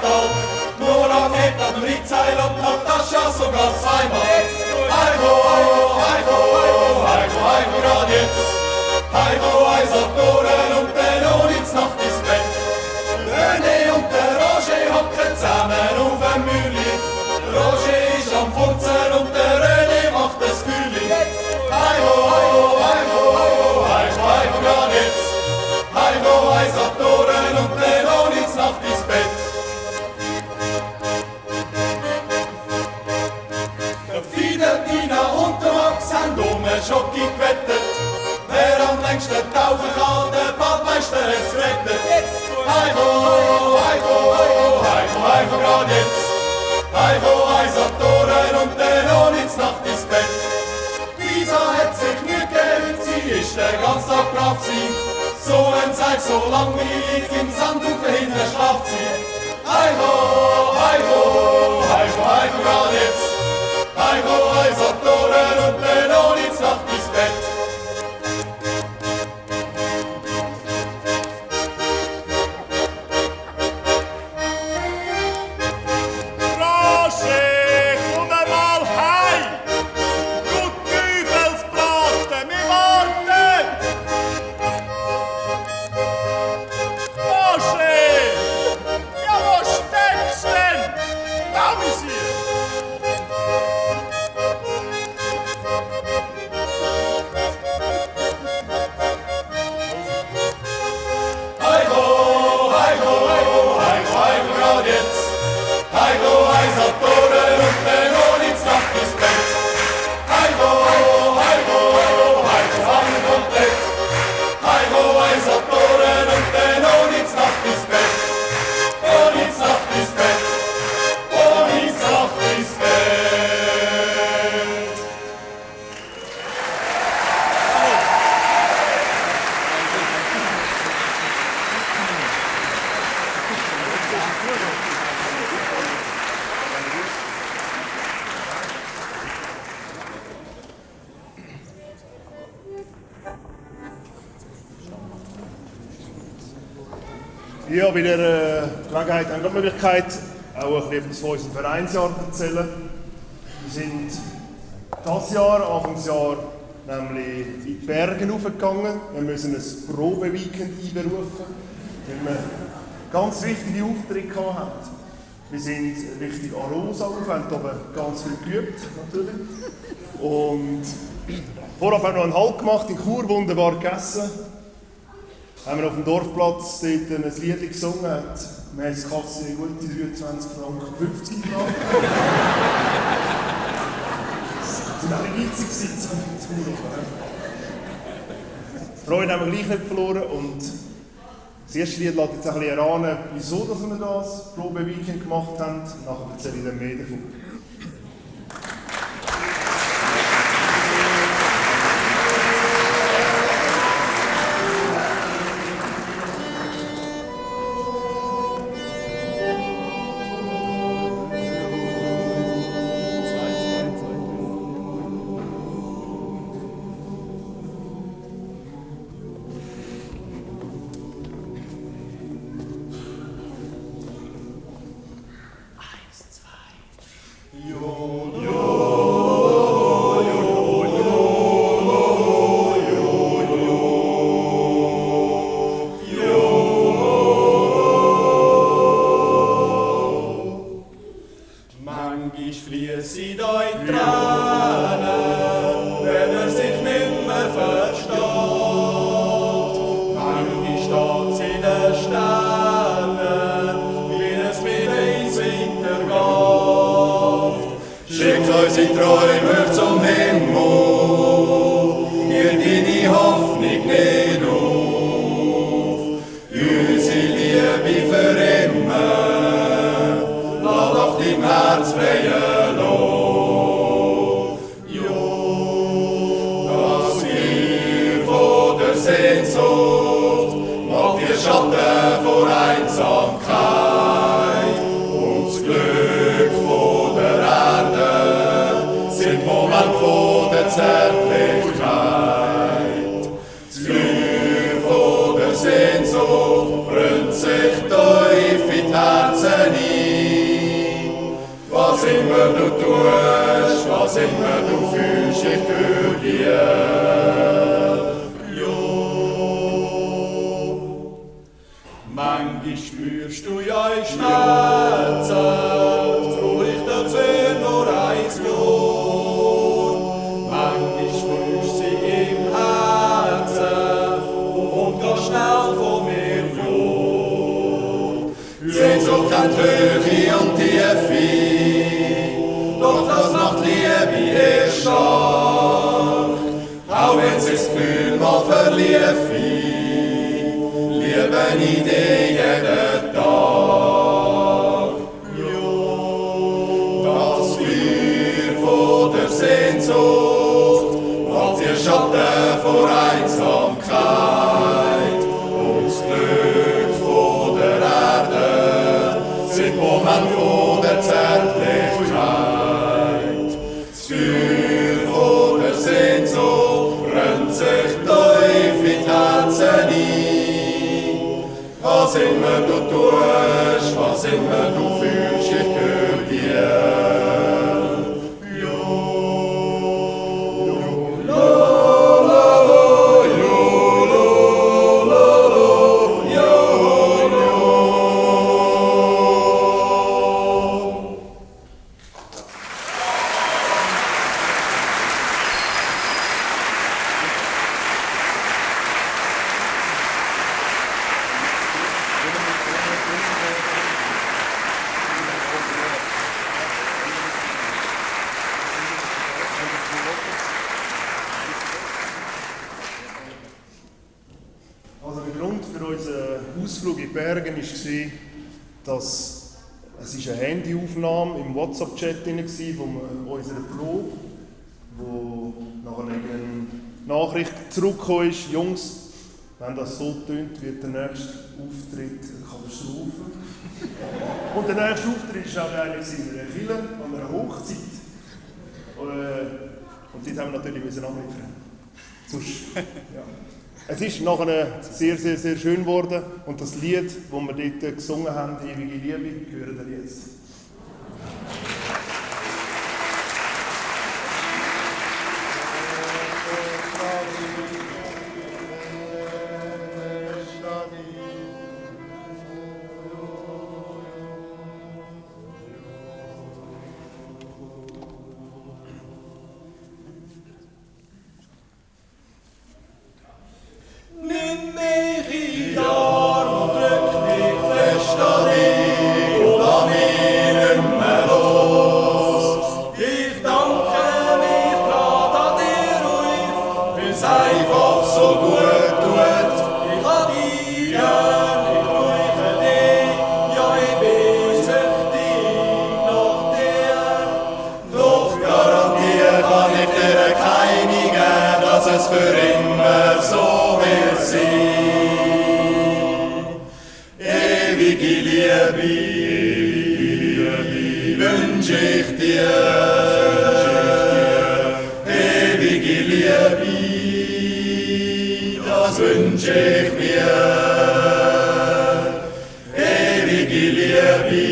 Tag. Nora geht am Riedseil und Natascha sogar zweimal. Heiko, Heiko, Heiko, Heiko, grad jetzt. Heiko, Eisatoren und der Lonitz Nacht ins Bett. René und der Roger hocken zusammen auf dem Mühli. Roger ist am Furzen und der René macht das Fühli. Heiko, Heiko, Heiko, Heiko, grad jetzt. Heiko, Eisatoren und der Lonitz Nacht ins Bett. Der Fidel, Nina und der Max haben um einen Schocki gewettet. Wer am längsten tauchen kann, der Badmeister hat's gerettet. Heiko, Heiko, Heiko, Heiko, grad jetzt. Heiko, Eisatoren und der Lonitz Nacht ins Bett. Lisa hat sich nicht gegeben, sie ist den ganzen Tag brav gewesen. So ein Zeit, so langweilig im Sandhaufen hinten schlaft sie. Heiko, Heiko, Heiko, Heiko, grad jetzt. Heiko, Eisatoren und der Lonitz Nacht ins Bett. Ja, bei dieser Gelegenheit haben wir die Möglichkeit, auch ein bisschen etwas von unserem Vereinsjahr zu erzählen. Wir sind dieses Jahr, Anfangsjahr, nämlich in die Berge hochgegangen. Wir müssen ein Probeweekend einberufen, weil wir ganz wichtige Aufträge hatten. Wir sind Richtung Arosa auf, haben oben ganz viel geübt, natürlich. Und vorab haben wir noch einen Halt gemacht, in Chur wunderbar gegessen. Haben wir auf dem Dorfplatz dort ein Lied gesungen, wir haben das Kasse gute 23 Franken 50 gemacht. Das war ein bisschen witzig zum Zuhören. Die Freude haben wir gleich nicht verloren und das erste Lied lässt jetzt ein bisschen erahnen, wieso dass wir das Probeweekend gemacht haben. Nachher erzähle ich dann mehr davon. Sehnsucht brennt sich tief in die Herzen ein. immer du tust, was immer du fühlst, ich gehör dir. Jo. Manchmal spürst du ja Schmerzen, brauch ich dafür nur ein Jahr. Manchmal spürst sie im Herzen und gehst schnell von mir fort. Sehnsucht kennt Höhe und Tiefe, doch das macht Liebe erst stark. Auch wenn sich das Gefühl mal verliefe, liebe ich dich jeden Tag. Das Feuer von der Sehnsucht hat ihr Schatten vor Einsamkeit und das Glück von der Erde sind Moment von der Zärtlichkeit. Das Feuer von der Sehnsucht brennt sich tief in die Herzen ein. Was immer du tust, was immer du fühlst, ich gehör dir. Also der Grund für unseren Ausflug in die Berge war, dass es eine Handyaufnahme im WhatsApp-Chat von unserer Probe, wo nachher eine Nachricht zurückgekommen ist: Jungs, wenn das so tönt, wird der nächste Auftritt eine Katastrophe. Und der nächste Auftritt war auch eigentlich in einer Kirche, an einer Hochzeit. Und dort haben wir natürlich anliefern. Sonst, ja. Es ist nachher sehr, sehr, sehr schön geworden und das Lied, das wir dort gesungen haben, «Ewige Liebe», hören wir jetzt. Nimm mich in die Arme und drück mich fest an dich und lass mich nicht mehr los. Ich danke mich grad an dir, Ulf, weil's einfach so gut tut. Ich hab dich gern, ich brauche dich, ja ich bin süchtig nach dir. Doch garantieren kann ich dir keine geben, dass es für immer so wird sein. Ewige Liebe wünsch ich dir. Ewige Liebe, das wünsch ich mir. Ewige Liebe,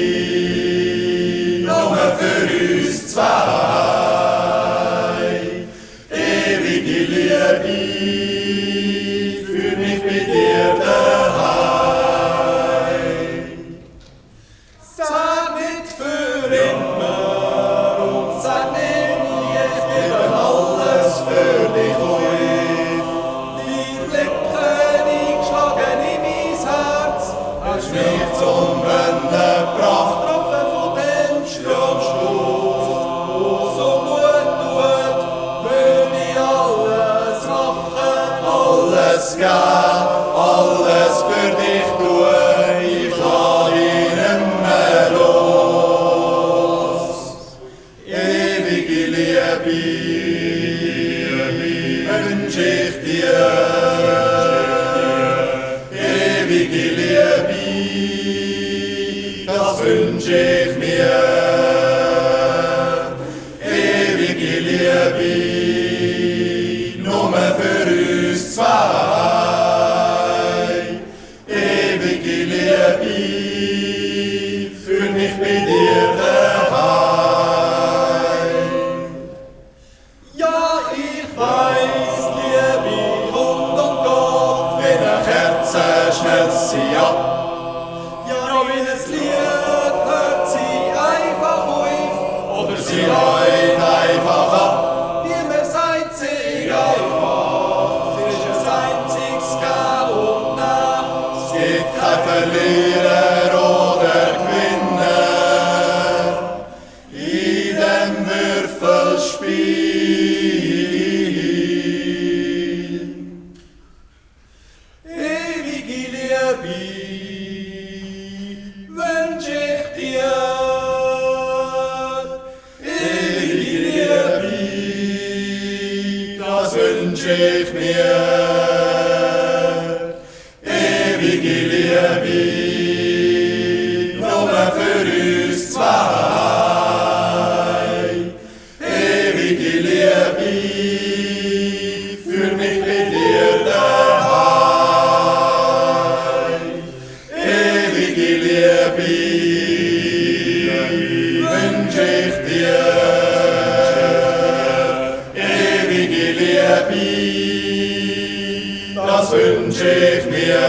nur für uns zwei. Ewige Liebe, führ mich bei dir daheim. Sag nicht für immer und sag nicht nie, ich gebe alles für dich, Ulf. Die Blicke eingeschlagen in mein Herz, hast mich zum Wenden gebracht, getroffen von dem Sturmstoß. So gut tut, will ich alles machen, alles geben, alles für dich tun. Ich lass dich nicht mehr los. Ewige Liebe wünsch ich dir. Ewige Liebe, das wünsch ich mir. Ewige Liebe, nur für uns zwei. Ewige Liebe, führ mich bei dir daheim. schnell sie ab. Ja, wie das Lied hört sie einfach auf. Oder sie heut einfach ab. Wie man sagt, sie einfach. Sie ist ein einziges Gehen und Nehmen. Es gibt kein Verlierer oder Gewinner in dem Würfelspiel. Ewige Liebe wünsch ich dir. Ewige Liebe, das wünsch ich mir. Ewige Liebe, nur für uns zwei. Ewige Liebe, für mich mit dir daheim. Ewige Liebe, wünsch ich dir. Ewige Liebe, das wünsch ich mir.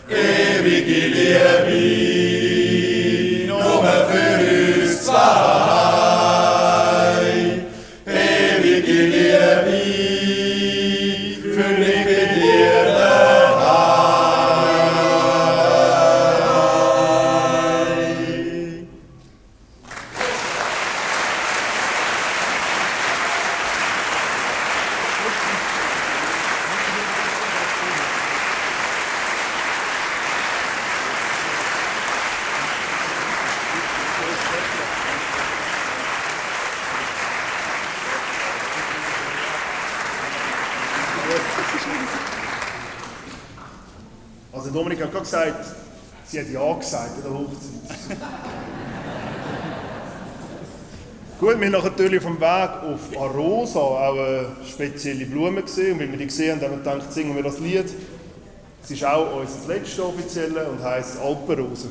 Ewige Liebe, nur für uns zwei. Ewige Liebe, für mich mit dir daheim. Also Dominik hat gerade gesagt, sie hat Ja gesagt an der Hochzeit. Gut, wir haben natürlich vom Weg auf Arosa auch eine spezielle Blume gesehen. Und wenn wir die gesehen haben, haben wir gedacht, singen wir das Lied. Es ist auch unser letztes offizielle und heisst Alpenrose.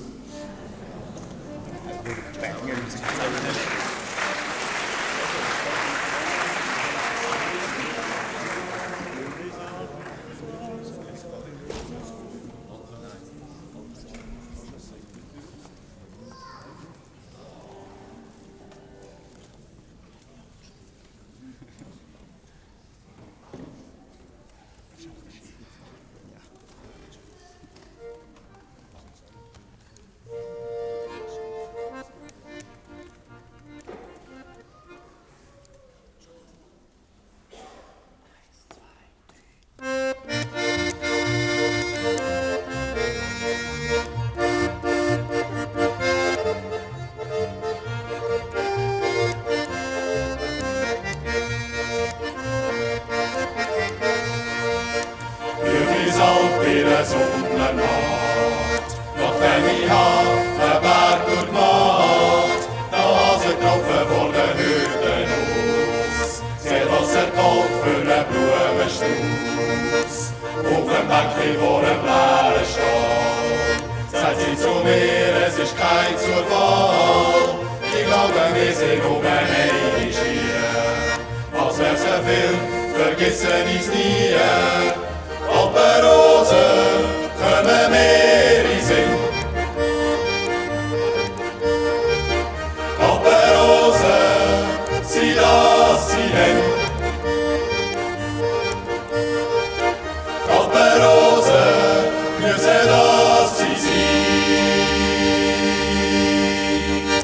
Sonnennacht, nachdem ich einen Berg durchgemacht, da hat sie getroffen vor den Hütten aus. Sie hat Wasser geholt für einen Blumenstrauß. Auf dem Bänkchen vor dem leeren Stall sagt sie zu mir, es ist kein Zufall. Ich glaube, wir sind um eine Schiene. Als wär's ein Film, vergessen ich's nie. Alpenrosen kommen mehr in Sinn. Alpenrosen, sie das sie nennen. Alpenrosen, müssen das sie sein.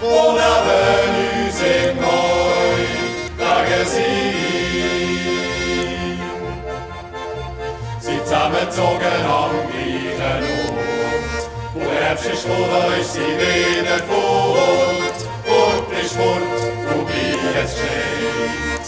Und neben uns im Heu tragen sie zusammengezogen am gleichen Ort. Wo der Herbst ist voll, da ist sie wieder fort. Fort ist fort, wobei es steht.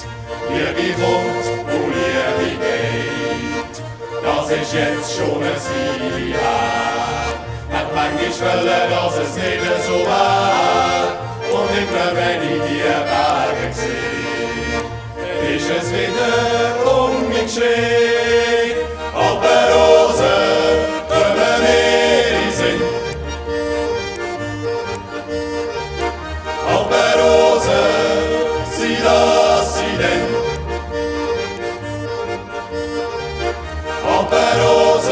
Liebe kommt, wo Liebe geht. Das ist jetzt schon ein Weile her. Hat manchmal wollen, dass es nicht so war. Und immer wenn ich die Berge sehe, ist es wieder um mich geschehen. Alpenrosen kommen mehr in Sinn. Alpenrosen, sie das sie denn. Alpenrosen,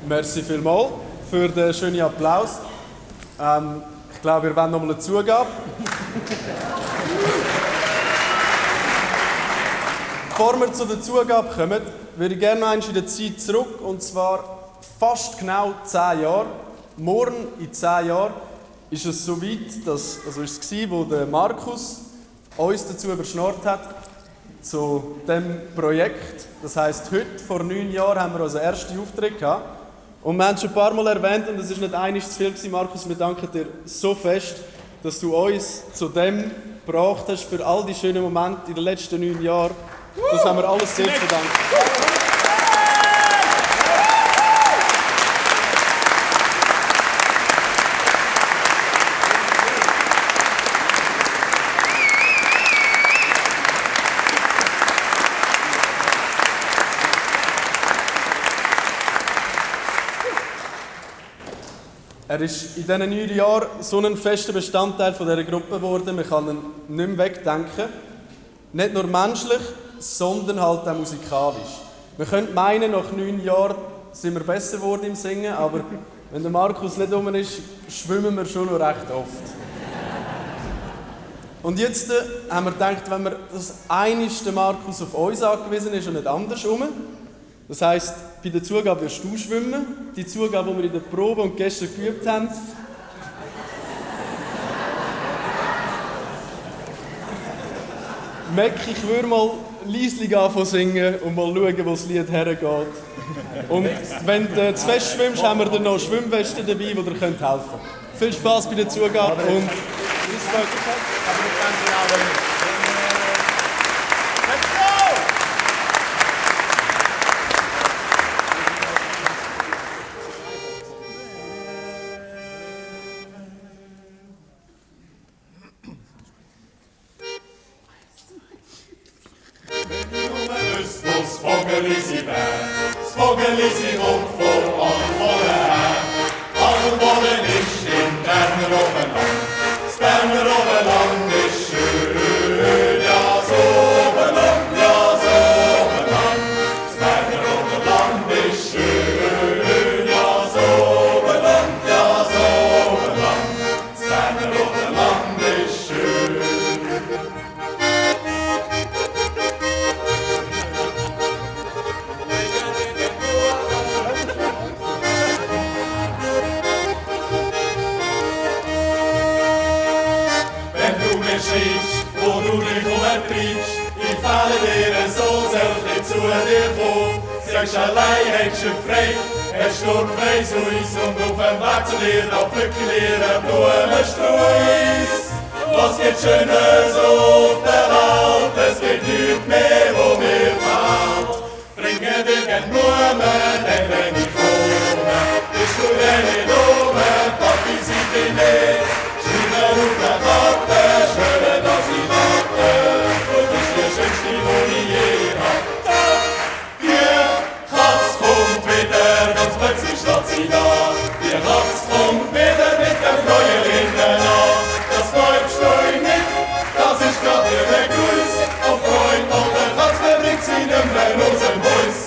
Merci vielmals für den schönen Applaus. Ich glaube, wir wollen noch mal eine Zugabe. Bevor wir zu der Zugabe kommen, würde ich gerne noch einmal in der Zeit zurück, und zwar fast genau 10 Jahre. Morgen in 10 Jahren ist es so weit, dass, also ist es gewesen, wo der Markus uns dazu überschnurrt hat, zu diesem Projekt. Das heisst, heute, vor 9 Jahren, haben wir unseren ersten Auftritt gehabt. Und wir haben es schon ein paar Mal erwähnt, und es ist nicht einmal zu viel gewesen, Markus, wir danken dir so fest, dass du uns zu dem gebracht hast, für all die schönen Momente in den letzten 9 Jahren. Das haben wir alles sehr zu verdanken. Er ist in diesen 9 Jahren so ein fester Bestandteil dieser Gruppe geworden, man kann ihn nicht mehr wegdenken. Nicht nur menschlich, sondern halt auch musikalisch. Man könnte meinen, nach 9 Jahren sind wir besser geworden im Singen, aber wenn der Markus nicht rum ist, schwimmen wir schon noch recht oft. Und jetzt haben wir gedacht, wenn wir das einigste Markus auf uns angewiesen ist und nicht andersrum, das heisst, bei der Zugabe wirst du schwimmen, die Zugabe, die wir in der Probe und gestern geübt haben. Mac, ich würde mal leislich anfangen singen und mal schauen, wo das Lied hergeht. Und wenn du zu fest schwimmst, haben wir dann noch Schwimmwesten dabei, die dir helfen können. Viel Spass bei der Zugabe und bis bald. Das Vogelisi kommt von Adelboden her. Adelboden ist im Berner Oberland. Das Berner Oberland ist schön, ja so Oberland, ja so Oberland. Das Berner Oberland ist schön, ja so Oberland, ja so Oberland. Das Berner Oberland ist schön. Wo du dich umtreibst, ich falle dir so selten zu dir vor. Sagst allein, hättest du frei, hast sturmfrei Suis und auf dem Weg zu dir, da pflücken wir einen Blumenstrauß. Was gibt Schönes auf der Welt, es gibt nichts mehr, wo mir fehlt. Bringe dir gern Blumen, dann bring ich Blumen. Bist du denn nicht oben, Papi sieht dich nicht. Schreibe auf der Karte, schwöre, dass ich warte. Du bist die Schönste, die ich je hatte. Die Katz kommt wieder, ganz plötzlich steht sie da. Die Katz kommt wieder mit der Freude an. Das bleibst du nicht, das ist grad ihr Gruß. Und Freund und der Katz bringt sie nicht mehr aus dem Haus.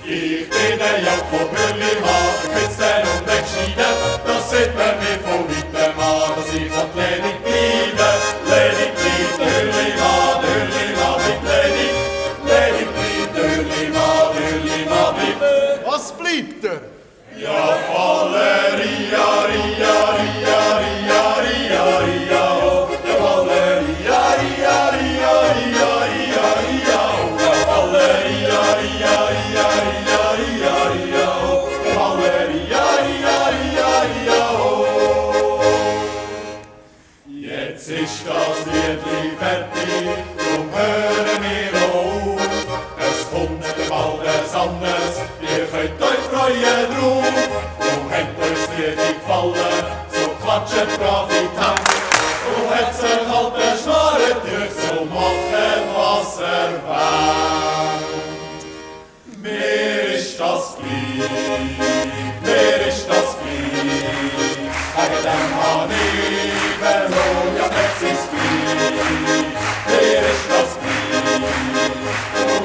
Ich bin der Jakob Hürlimann, ich bin's der und entschieden. Das sieht man mir von weitem an, dass ich ledig bleibe. Ledig bleibt Hürlimann, Hürlimann bleibt ledig. Ledig bleibt Hürlimann, Hürlimann bleibt. Was bleibt er? Ja, Falleria, Ria, Ria, Ria, Ria, Ria, oh. Ja, Falleria, Ria, Ria, Ria, Ria, Ria, oh. Ja, Falleria, Ria, Ria, Ria, Ria, Ria, oh. Ja, Falleria, Ria, Ria, Ria, oh. Jetzt ist das Liedli fertig, drum hören wir auf. Es kommt bald etwas anderes, ihr könnt euch freuen drauf. Und habt euch das Lied gefallen, so klatscht brav in die Hand. Und hat sich halt der Schnarre durch, so macht was er will. Mir ist das gleich, mir ist das gleich. Wegen dem han ich verloren, ja das ist gleich. Mir ist das gleich, du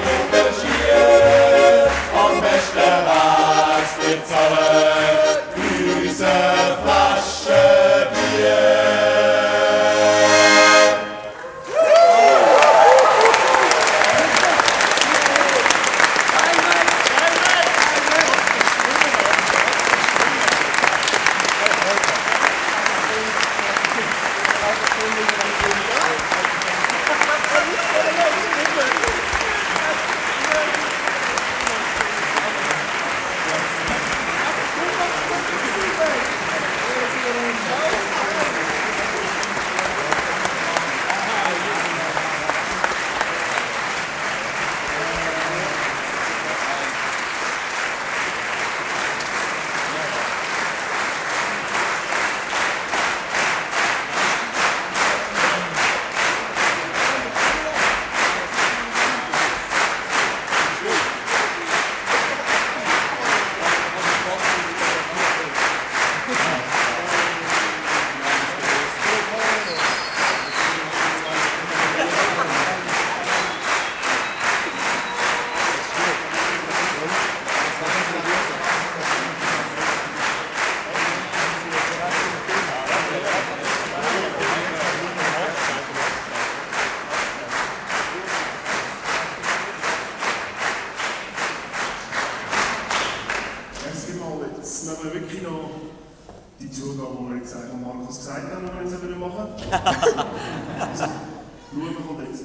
Blumen kommt jetzt.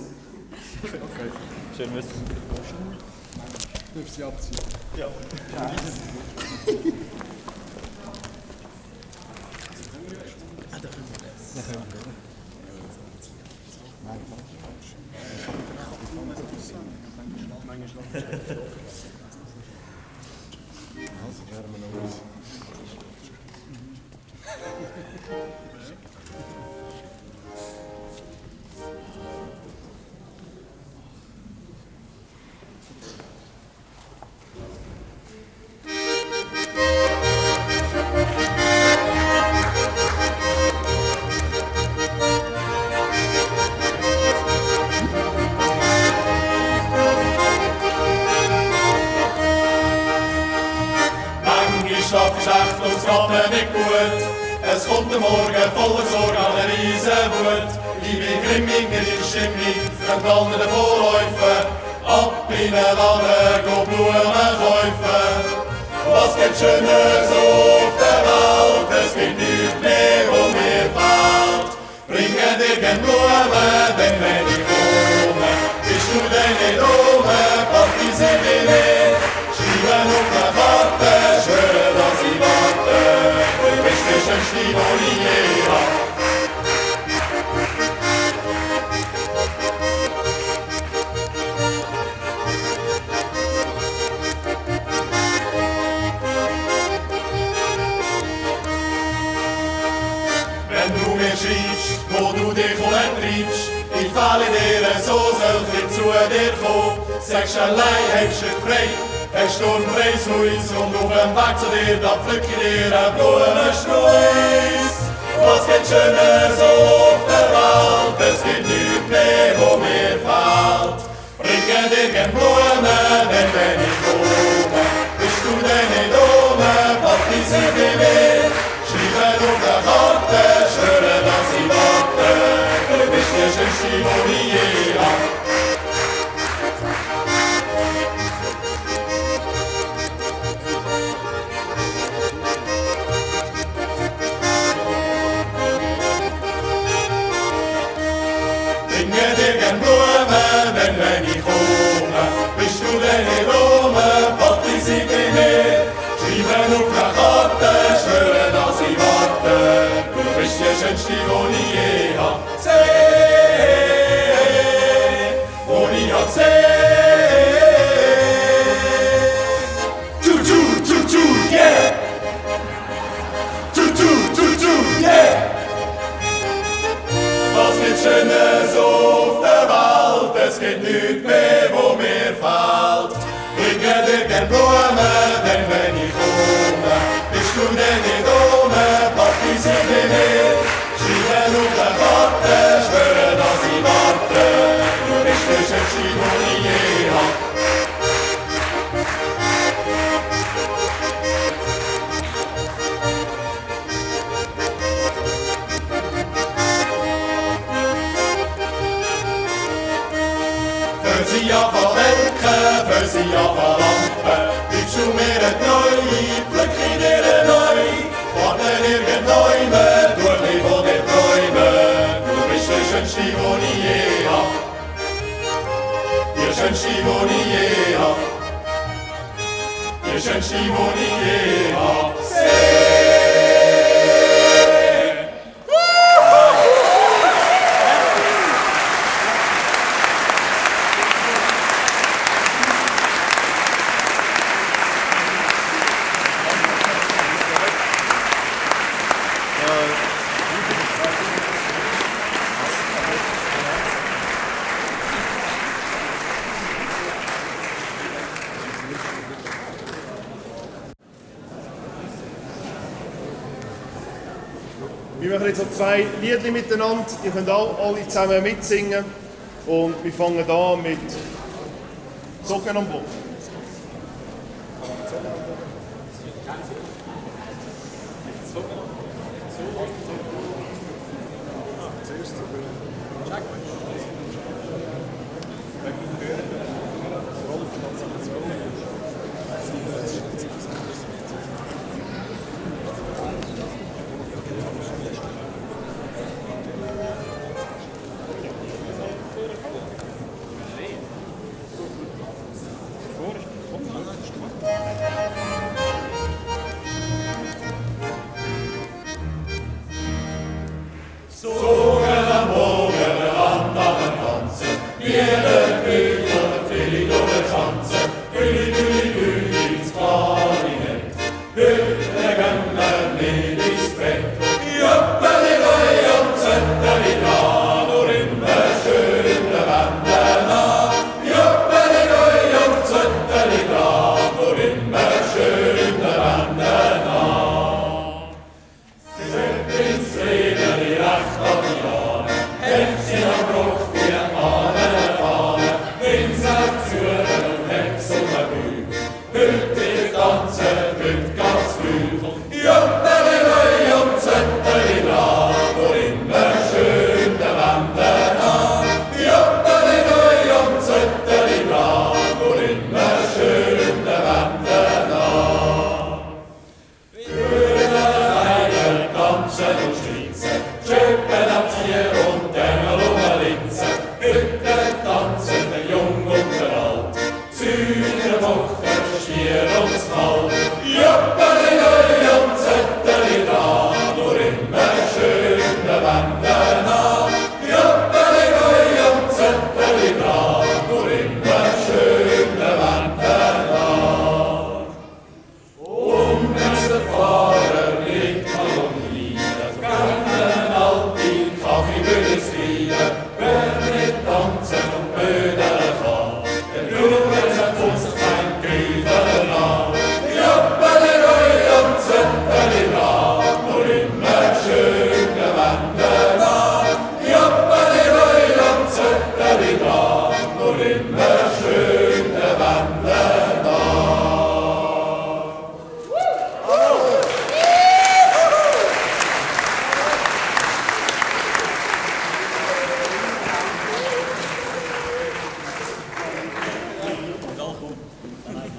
Okay, schön wissen. Darf sie abziehen? Ja. Schlaf ist echt und es geht mir nicht gut. Es kommt der Morgen voller Sorge an eine riesen Wut. Ich bin grimmig, mir ist schimmig, rennt allen davonläufen. Ab in den Laden, go Blumen kaufen. Was gibt Schönes auf der Welt? Es gibt nichts mehr, wo mir fehlt. Bringe dir gern Blumen, denn wenn ich komme, bist du denn nicht oben, pack die sie mir mit. Schreiben auf der Karte, schwöre, dass ich warte. Du bist der schönste, den ich je hab. Wenn du mir schreibst, wo du dich treibst, ich fehle dir, so soll ich zu dir kommen. Sagst allein, hast du frei, hast sturmfreies Haus und auf dem Weg zu dir, da pflück ich dir einen Blumenstrauß. Was gibt Schönes auf der Welt, es gibt nichts mehr, wo mir fehlt. Bringe dir gern Blumen, denn wenn ich komme, bist du denn nicht oben, pack die Siebe mit. Schreiben auf der Karte, schwöre, dass ich warte. Du bist der schönste, den ich je hab. Bringe dir gern Blumen, denn wenn ich komme, bist du denn nicht oben, pack die Siebe mit. Schreiben auf der Karte, schwöre, dass ich warte. Du bist der schönste, den ich je hab gesehen. Den ich hab gesehen. Tutu, yeah! Tutu, yeah! Was gibt Schönes auf der Welt, es gibt nichts mehr, wo mir fehlt. Bringe dir gern Blumen, denn wenn ich komme, bist du denn nicht ohne, pack die Siebe mit. Schreiben auf der Karte, schwöre, dass ich warte. Du bist der schönste, den ich je hab. Für sie anfangen, für sie anfangen, bleibst du mir treu, pflück ich dir neu, warte irgendwann, tu ein bisschen von dir träumen. Du bist der schönste, den ich je hab, der schönste, den ich je hab, der schönste, den ich je hab gesehen. Wir machen jetzt so 2 Lieder miteinander, ihr könnt alle zusammen mitsingen und wir fangen an mit Socken am Boden.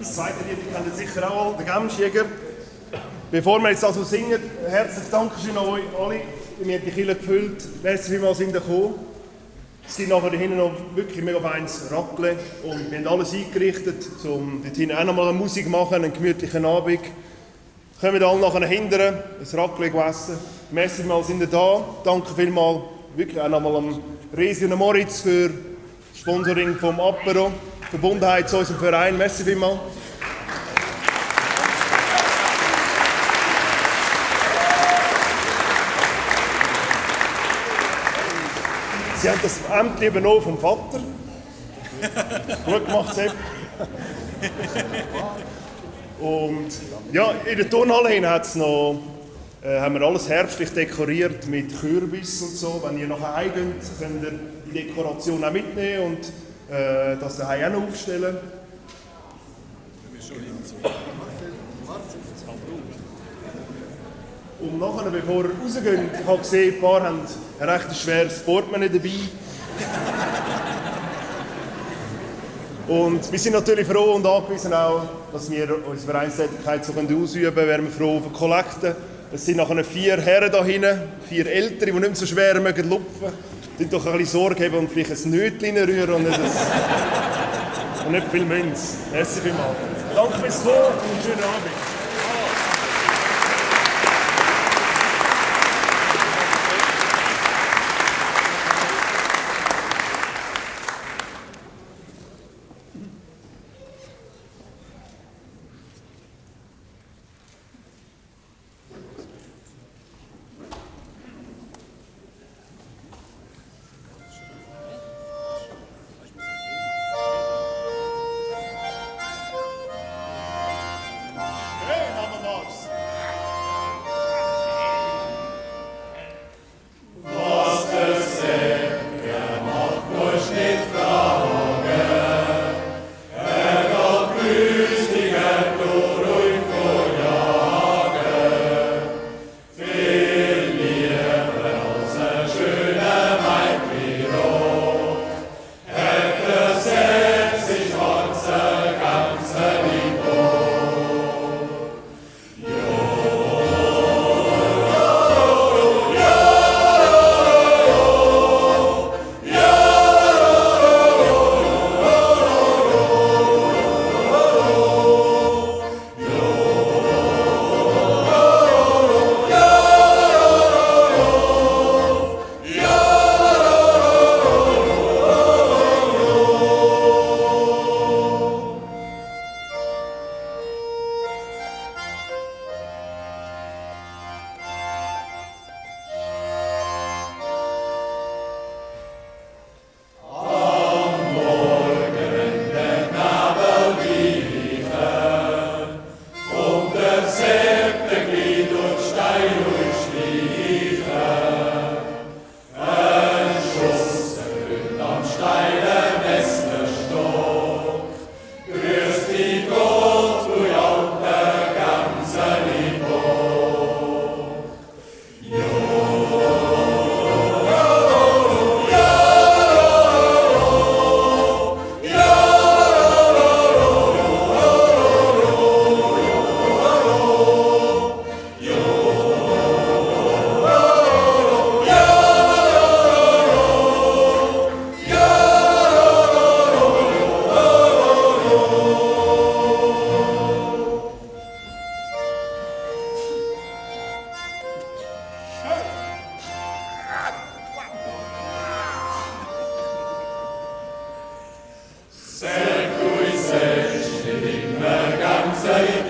Das zweite Lied kennt ihr sicher auch alle, der Gemsjäger. Bevor wir jetzt also singen, herzlich Dankeschön an euch alle. Wir haben die Kirche gefüllt. Merci vielmals sind gekommen. Es sind nachher hinten noch wirklich mega feines Raclette und wir haben alles eingerichtet, um dort hinten auch noch mal Musik zu machen, einen gemütlichen Abend. Kommen alle nachher hinten, ein Raclette gegessen. Merci vielmals sind ihr da. Danke vielmals wirklich auch nochmal am Resi und Moritz für das Sponsoring vom Apero, Verbundenheit zu unserem Verein. Merci vielmals. Sie haben das Amt übernommen vom Vater. Gut gemacht, Sepp. Und ja, in der Turnhalle hin hat's noch, haben wir alles herbstlich dekoriert mit Kürbis und so. Wenn ihr nachher heimgeht, könnt ihr die Dekoration auch mitnehmen und das daheim auch noch aufstellen. Und nachher, bevor ihr rausgeht, ich habe gesehen, ein paar haben ein recht schweres Portemonnaie dabei. Und wir sind natürlich froh und angewiesen auch, dass wir unsere Vereinstätigkeit so ausüben können. Wären wir froh auf Kollekte. Es sind nachher 4 Herren da hinten, 4 Ältere, die nicht mehr so schwer lupfen mögen. Die doch ein bisschen Sorge haben und vielleicht ein Nötchen rühren und nicht viel Münz. Merci vielmals. Danke fürs Kommen und einen schönen Abend. Hey! Säien